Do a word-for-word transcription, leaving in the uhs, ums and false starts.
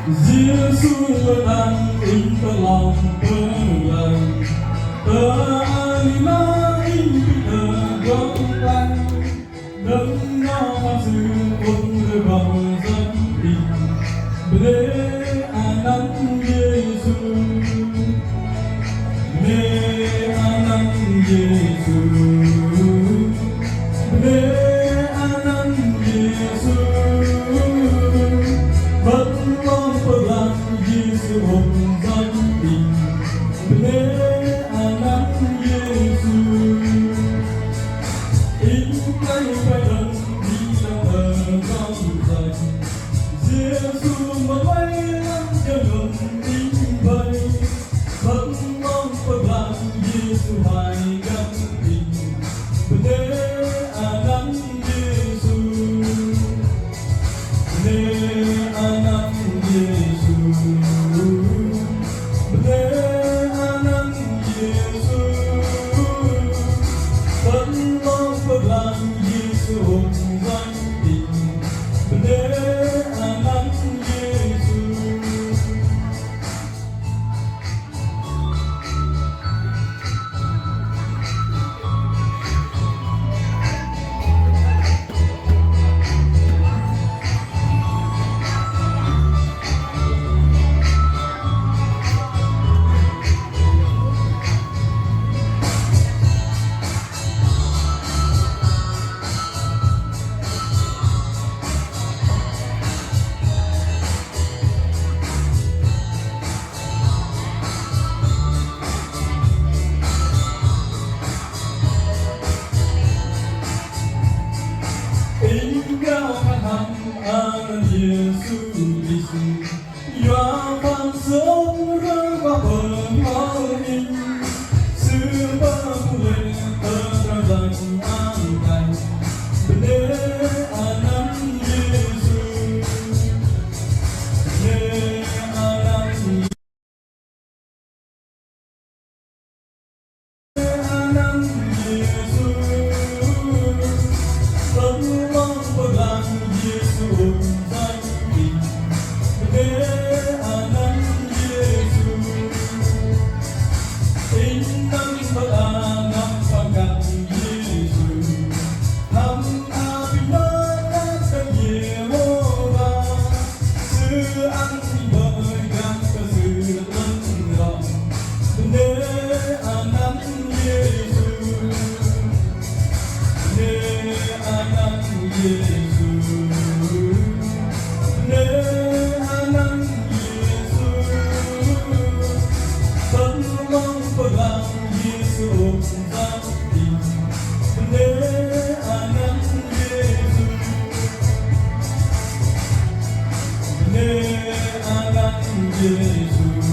Yêsu lơ đăng inh tơ 'long pơglang, tơ anih na inh pinh tơdrong klang. Đơ̆ng noh mă Sư ŭnh rơgoh Yuăn inh, bơnê anăn Yêsu. Bơnê anăn Yêsu. Bơnê anăn Yêsu. Bơ̆n 'long pơglang Yêsu ŭnh Yuăn inh, bơnê anăn Yêsu. Inh kăl bai đơ̆ng inh đăng tơdrong săch. Yêsu mă lei lăm jơhngơ̆m inh bai. Bơ̆n 'long pơglang Yêsu hai găn inh. Bơnê anăn Yêsu. Bơnê anăn Yêsu. Bơnê anăn Yêsu. Bơ̆n 'long pơglang Yêsu ŭnh Yuăn inh. Bơnê anăn Yêsu. Inh krao khan hăm anăn Yêsu Krist. Yua khan Sư ŭnh rơgoh pơm inh. Sư pơm pŭ lei tơdrong jang an tai. Bơnê anăn Yêsu. Bơnê anăn Anăn Yêsu, tơm 'long pơglang Yêsu ŭnh Yuăn inh. Bơnê anăn Yêsu, inh năm băt anăn pơglang Yêsu. Hăm apinh mơnat kơ Yêhôwa, Sư ăn inh bơih gah kơ Sư lăm rŏng. Bơnê anăn Yêsu, bơnê anăn Yêsu, bơnê anăn Yêsu. Tơm 'long pơglang Yêsu ŭnh Yuăn inh. Bơnê anăn Yêsu. Bơnê anăn Yêsu.